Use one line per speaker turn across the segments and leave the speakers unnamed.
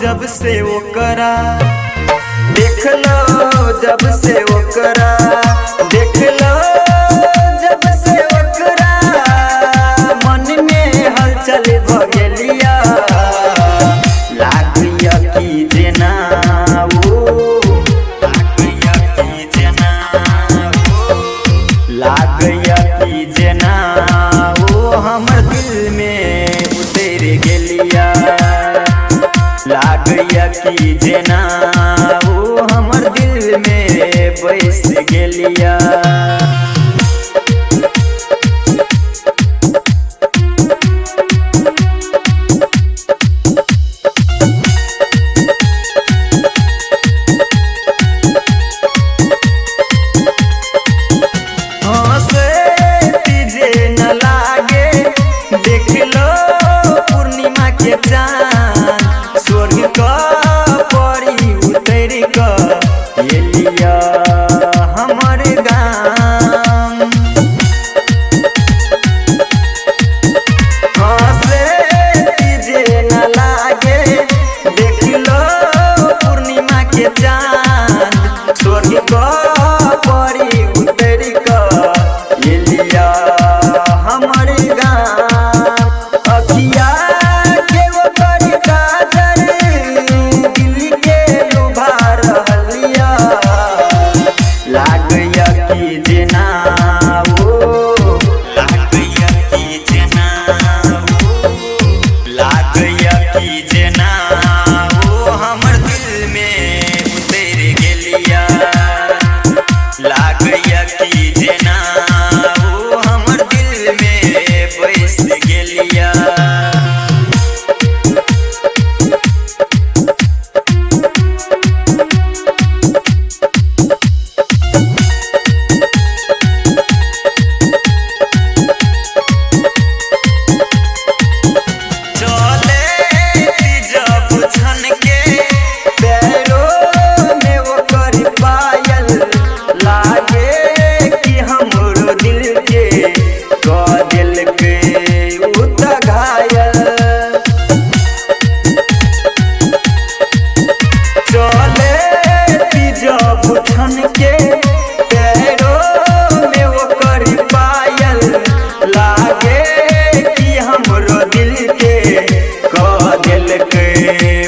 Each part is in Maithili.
जब से ओकरा देख लो, जब से ओकरा देख लो, जब से ओकरा मन में हलचल भ गेलिया। लागैया कि जेना ओ, लागैया कि जेना ओ, लागैया कि जेना ओ हमर दिल में उतर गेलिया। लागैया कि जेना ओ हमर दिल में बस गेलिया। हंसे जे न लागे देख लो पूर्णिमा के चाँद, स्वर्ग का परी उतर क एलिया हमर गाम। हंसे जे न लागे देख लो पूर्णिमा के चाँद, स्वर्ग का परी उतर क एलिया हमर गाम। अखिया के ओकर काजर दिल के लुभा रहलिया। लागैया कि जेना ओ, लागैया कि जेना ओ, लागैया कि जेना ओ हमर दिल में उतर गेलिया। लागैया कि जेना ओ हमर दिल में बस गेलिया। चले जब छन के पैरों में ओकर पायल, लागे कि हमरो दिल के क देलकै उ त घायल। चले जब छन के पैरों में ओकर पायल, लागे कि हमरो दिल के क देलकै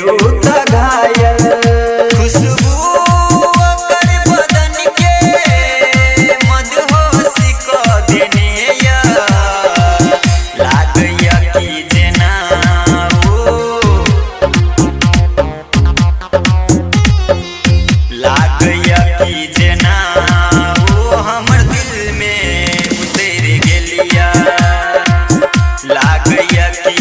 उ त घायल। खुशबू ओकर बदन के मदहोश क देने या। लागैया कि जेना ओ, लागैया कि जेना ओ हमर दिल में उतर गेलिया। लागैया कि